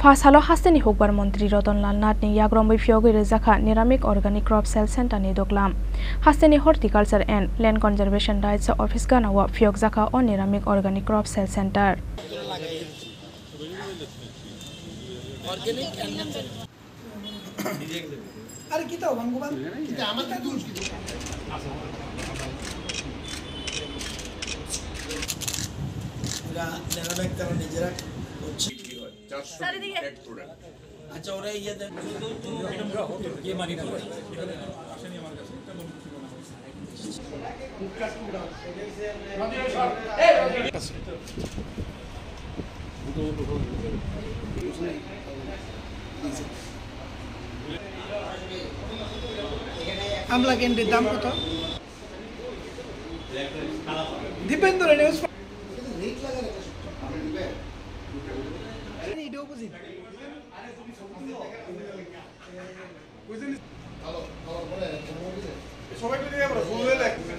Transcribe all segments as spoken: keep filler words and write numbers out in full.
Pha salo hasteni hukbar montri Roton Lal Nath ni yagromwi phiyogwi rwjakha Niramik Organic Crop Sales Center ni doklam. Hasteni Horticulture and Land Conservation Rights Office ganao phiyokjakha o Niramik Organic Crop Sales Center. আরে কি তাও ভাঙ্গুবান? কিন্তু আমার তো দোষ কিছু। এরা, এরা ব্যাগ তারা নিজেরা করছে। চারশো এক প্রোডাক্ট। আচ্ছা, ওরা ইয়ে দেন। আমলা ক্যান্ডির দাম কত? দীপেন্দ্র নিউজ। সবাই মিলে আমরা ফুল হয়ে লাগবে।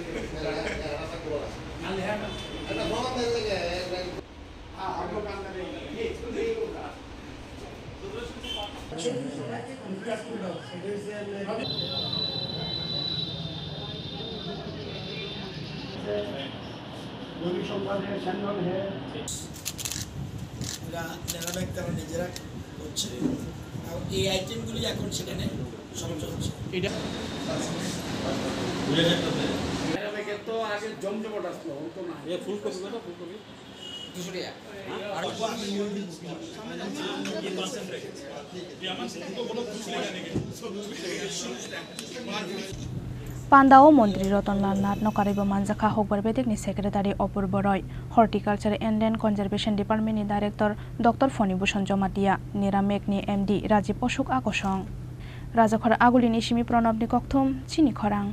এরা, এরা ব্যাগ তারা নিজেরা করছে। আর এই আইটেমগুলি এখন সেখানে সমালোচনা হচ্ছে। এটা তো আগে জমজমাট আসলো, এখন তো না। এ ফুলকপি কত? ফুলকপি? দুশো টাকা। Pandao montri Roton Lal Nath no karwibo manjakha hukbar bedekni secretary Apurbo Roy, Horticulture and Land Conservation Department ni director Doctor Phoni Bhushan Jamatia, Niramek ni M D Rajiv Ashok Akosong. Rajakhor Aguli ni simi Pranab ni kokthum, chini khorang.